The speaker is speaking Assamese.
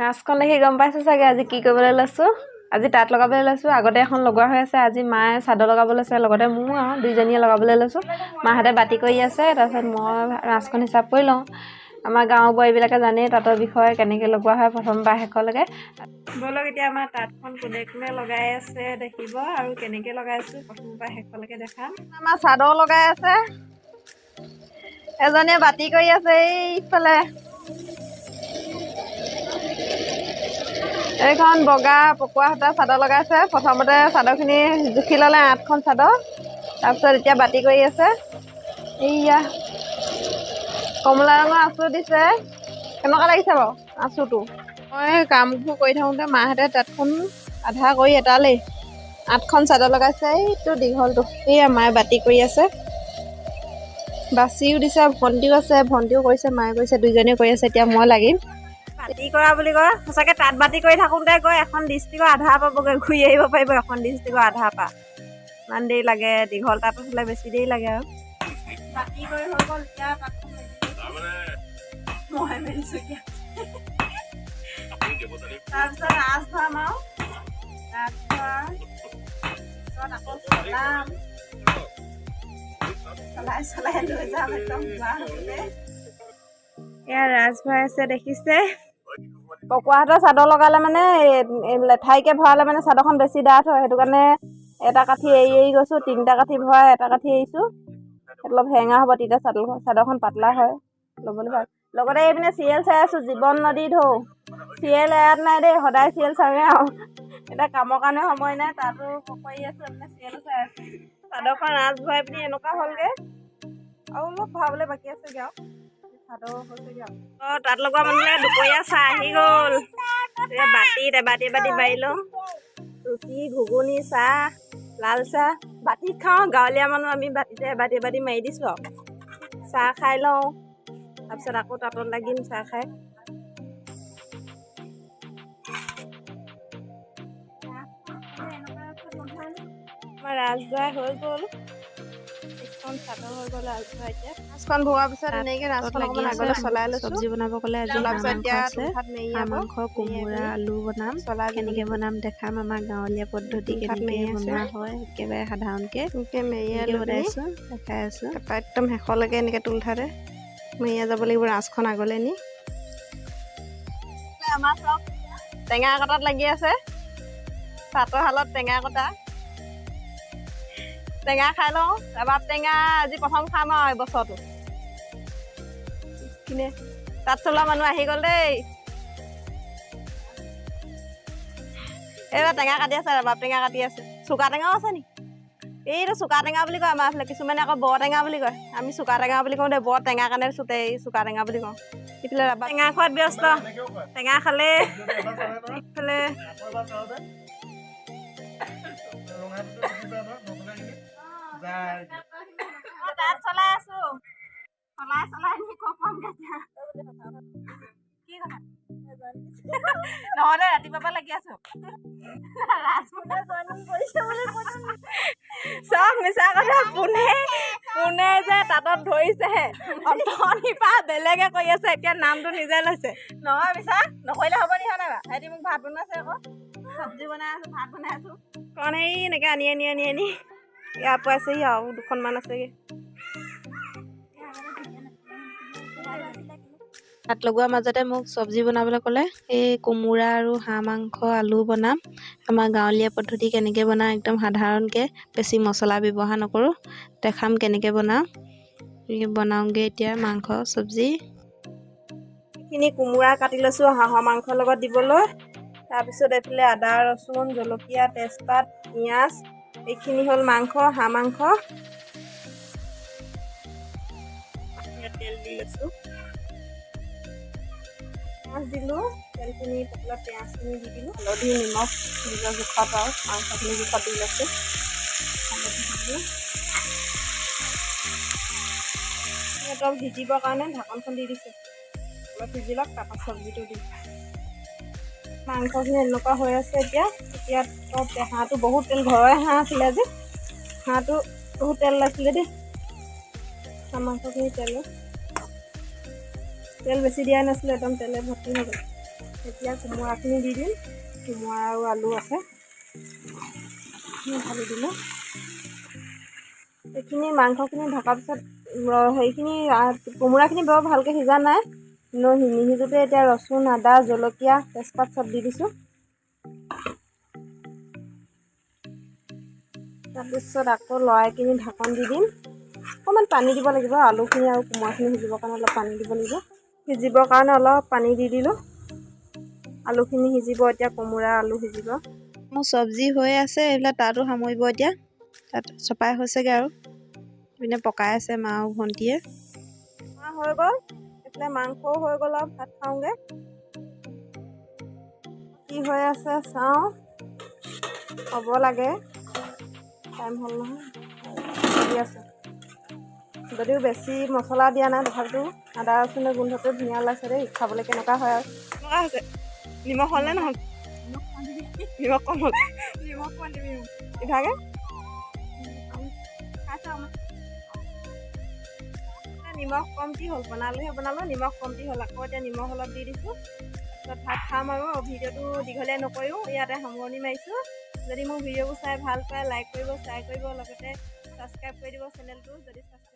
নাচখন দেখি গম পাইছে চাগে আজি কি কৰিবলৈ লৈছোঁ। আজি তাঁত লগাবলৈ লৈছোঁ। আগতে এখন লগোৱা হৈ আছে। আজি মায়ে চাদৰ লগাব লৈছে, লগতে মোৰো আৰু দুইজনীয়ে লগাবলৈ লৈছোঁ। মাহঁতে বাতি কৰি আছে, তাৰপিছত মই ৰাঁচখন হিচাপ কৰি লওঁ। আমাৰ গাঁৱৰ বোৱাৰীবিলাকে জানেই তাঁতৰ বিষয়ে, কেনেকৈ লগোৱা হয় প্ৰথমৰ পৰা শেষলৈকে। ব'লক, এতিয়া আমাৰ তাঁতখন কোনে কোনে লগাই আছে দেখিব আৰু কেনেকৈ লগাইছোঁ প্ৰথমৰ পৰা শেষলৈকে দেখাম। আমাৰ চাদৰ লগাই আছে, এজনীয়ে বাতি কৰি আছে। এইফালে এইখন বগা পকোৱা সূতা চাদৰ লগাইছে। প্ৰথমতে চাদৰখিনি জুখি ল'লে, 8খন চাদৰ। তাৰপিছত এতিয়া বাতি কৰি আছে। এইয়া কমলা ৰঙৰ আঁচু দিছে। কেনেকুৱা লাগিছে বাৰু আঁচুটো? মই কামবোৰ কৰি থাকোঁতে মাহঁতে তাঁতখন আধা কৰি এটালেই। 8খন চাদৰ লগাইছে। এইটো দীঘলটো। এইয়া মায়ে বাতি কৰি আছে, বাচিও দিছে। ভণ্টিও আছে, ভণ্টিও কৰিছে, মায়ে কৰিছে, দুইজনীয়ে কৰি আছে। এতিয়া মই লাগিম। বাতি কৰা বুলি কয় সঁচাকৈ। তাঁত বাতি কৰি থাকোঁতে গৈ এখন ডিষ্ট্ৰিক্টৰ আধা পাবগৈ, ঘূৰি আহিব পাৰিব এখন ডিষ্ট্ৰিক্টৰ আধা পা। ইমান দেৰি লাগে। দীঘল তাঁতত হ'লে বেছি দেৰি লাগে। আৰু বাতি কৰি হৈ গ'ল, এতিয়া তাঁতখন মই মেলিছোঁ এতিয়া। তাৰপিছত ৰাঁচ ভৰাম আৰু ৰাঁচ ভৰাৰ পিছত আকৌ চলাম, চলাই চলাই লৈ যাম একদম গুৱাহাটীলৈ। এয়া ৰাঁচ ভৰাই আছে, দেখিছে। পকোৱা সূতা চাদৰ লগালে মানে লেঠাইকৈ ভৰালে মানে চাদৰখন বেছি ডাঠ হয়। সেইটো কাৰণে এটা কাঠি এৰি এৰি গৈছোঁ। তিনিটা কাঠি ভৰাই এটা কাঠি এৰিছোঁ। অলপ হেঙা হ'ব, তেতিয়া চাদৰখন পাতলা হয়, ল'বলৈ ভাল। লগতে এইপিনে চিৰিয়েল চাই আছোঁ, জীৱন নদী ঢৌ। চিৰিয়েল ইয়াত নাই দেই, সদায় চিৰিয়েল চাওঁৱে আৰু এতিয়া কামৰ কাৰণে সময় নাই। তাতো কৰি আছোঁ, এইপিনে চিৰিয়েলো চাই আছোঁ। চাদৰখন ৰাঁচ ভৰাই পিনি এনেকুৱা হ'লগৈ, আৰু অলপ ভৰাবলৈ বাকী আছেগৈ আৰু চাদৰ হৈছেগৈ আৰু। অঁ, তাঁত লগোৱা মানুহে দুপৰীয়া চাহ আহি গ'ল। এতিয়া বাতিত এবাতি এবাতি বাঢ়ি লওঁ। ৰুটি, ঘুগুনি, চাহ, লাল চাহ বাতিত খাওঁ। গাঁৱলীয়া মানুহ আমি, বাতিতে এবাতি এবাতি মাৰি দিছোঁ আৰু চাহ খাই লওঁ। তাৰপিছত আকৌ তাঁতত লাগিম চাহ খাই। আমাৰ ৰাজভৰাই হৈ গ'ল। এখন চাদৰ হৈ গ'ল ৰাজভৰাই। এতিয়া ৰাঁচখন ভৰোৱাৰ পিছত এনেকৈ ৰাঁচখন অকণমান আগলৈ চলাই লৈছোঁ। চব্জি বনাব ক'লে। আজি চলোৱাৰ হাঁহ পিছত মাংস এতিয়া আছে। তুলঠাত হাঁহ মেৰিয়াব। মাংস, কোমোৰা, আলু বনাম। চলাই দিব কেনেকৈ লাগিব। বনাম দেখাম। আমাৰ গাঁৱলীয়া পদ্ধতি, তুলঠাত কেনেকৈ মেৰিয়াইছে। বনোৱা হয়, একেবাৰে সাধাৰণকৈ এনেকৈ মেৰিয়াই কেনেকৈ লৈ পিনি বনাইছোঁ দেখাই আছোঁ। তাৰপৰা একদম শেষলৈকে এনেকৈ তুলঠাতে মেৰিয়াই যাব লাগিব ৰাঁচখন আগলৈ নি। আমাৰ চব টেঙা কটাত লাগি আছে। তাঁতৰ শালত টেঙা কটা। টেঙা খাই লওঁ। ৰবাব টেঙা আজি প্ৰথম খাম আৰু এই বছৰটো। কিনে তাঁত চলোৱা মানুহ আহি গ'ল দেই। এইবাৰ টেঙা কাটি আছে, ৰবাব টেঙা কাটি আছে। চুকা টেঙাও আছে নি? এইটো চুকা টেঙা বুলি কয় আমাৰ এইফালে। কিছুমানে আকৌ বৰ টেঙা বুলি কয়। আমি চুকা টেঙা বুলি কওঁ দেই। বৰ টেঙা কাৰণে চুতে এই চুকা টেঙা বুলি কওঁ। ইফালে ৰবাব টেঙা খোৱাত ব্যস্ত, টেঙা খালে। ইফালে তাঁত চলাই আছো, চলাই চলাই নি ক'ত পামগৈ এতিয়া? কি কথা নহ'লে ৰাতিপুৱাৰ পৰা লাগি আছো। চব মিছা কথা। পোনে পোনে যে তাঁতত ধৰিছেহে, অথনিৰ পৰা বেলেগে কৰি আছে, এতিয়া নামটো নিজে লৈছে। নহয়, মিছা নকৰিলে হ'ব নি? হয় নাই বাৰু? সিহঁতি মোক ভাত বনাইছে, আকৌ চব্জি বনাই আছো, ভাত বনাই আছো। কাৰণ এই এনেকৈ আনি আনি আনি আনি ইয়াৰ পাইছেহি, আৰু দুখনমান আছেগৈ। তাঁত লগোৱাৰ মাজতে মোক চব্জি বনাবলৈ ক'লে। এই কোমোৰা আৰু হাঁহ মাংস আলু বনাম। আমাৰ গাঁৱলীয়া পদ্ধতি কেনেকৈ বনাওঁ, একদম সাধাৰণকৈ, বেছি মছলা ব্যৱহাৰ নকৰোঁ। দেখাম কেনেকৈ বনাওঁ। এই বনাওঁগৈ এতিয়া মাংস চব্জি। এইখিনি কোমোৰা কাটি লৈছোঁ হাঁহৰ মাংসৰ লগত দিবলৈ। তাৰপিছত এইফালে আদা, ৰচুন, জলকীয়া, তেজপাত, পিঁয়াজ। এইখিনি হ'ল মাংস, হাঁহ মাংস। ইয়াত তেল দি লৈছোঁ, পিঁয়াজ দিলোঁ। তেলখিনি পকলত পিঁয়াজখিনি দি দিলোঁ। হালধি, নিমখ নিজৰ জোখত আৰু মাংসখিনি জোখত দি লৈছোঁ। হালধি দিলোঁ। অলপ সিজিবৰ কাৰণে ঢাকনখন দি দিছোঁ। অলপ সিজি লওক, তাৰপৰা চব্জিটো দিম। মাংসখিনি এনেকুৱা হৈ আছে এতিয়া। এতিয়া হাঁহটো বহুত তেল, ঘৰৰে হাঁহ আছিলে আজি। হাঁহটো বহুত তেল ওলাইছিলে দেই। হাঁহ মাংসখিনি তেল তেল বেছি দিয়াই নাছিলোঁ, একদম তেলে ভৰ্তি হৈ গ'ল। এতিয়া কোমোৰাখিনি দি দিম। কোমোৰা আৰু আলু আছে, ঢালি দিলোঁ। এইখিনি মাংসখিনি ঢকাৰ পিছত হেৰিখিনি, কোমোৰাখিনি বৰ ভালকৈ সিজা নাই। নিসিজোতে এতিয়া ৰচুন, আদা, জলকীয়া, তেজপাত চব দি দিছোঁ। তাৰপিছত আকৌ লৰাই কিনি ঢাকন দি দিম। অকণমান পানী দিব লাগিব, আলুখিনি আৰু কোমোৰাখিনি সিজিবৰ কাৰণে অলপ পানী দিব লাগিব। সিজিবৰ কাৰণে অলপ পানী দি দিলোঁ। আলুখিনি সিজিব এতিয়া, কোমোৰা আলু সিজিব। মোৰ চব্জি হৈ আছে, এইবিলাক তাতো সামৰিব এতিয়া। তাত চপাই হৈছেগৈ আৰু ইপিনে পকাই আছে মা আৰু ভণ্টিয়ে। মা হৈ গ'ল, এইফালে মাংসও হৈ গ'ল আৰু ভাত খাওঁগৈ। কি হৈ আছে চাওঁ, হ'ব লাগে, টাইম হ'ল নহয়, দি আছে। যদিও বেছি মছলা দিয়া নাই, তথাপিতো আদা ৰচুনৰ গোন্ধটো ধুনীয়া ওলাইছে দেই। খাবলৈ কেনেকুৱা হয় আৰু কেনেকুৱা হৈছে? নিমখ হ'লনে নহ'ল? নিমখ কম হ'ল। নিমখ কম দিবি ইভাগে। নিমখ কমটি হ'ল, বনালোহে বনালোঁ, নিমখ কমটি হ'ল। আকৌ এতিয়া নিমখ অলপ দি দিছোঁ। তাৰপিছত ভাত খাম আৰু ভিডিঅ'টো দীঘলীয়া নকৰিও, ইয়াতে সামৰণি মাৰিছোঁ। যদি মোৰ ভিডিঅ'বোৰ চাই ভাল পায়, লাইক কৰিব, শ্বেয়াৰ কৰিব, লগতে ছাবস্ক্ৰাইব কৰি দিব চেনেলটো যদি ছাবস্ক্ৰাইব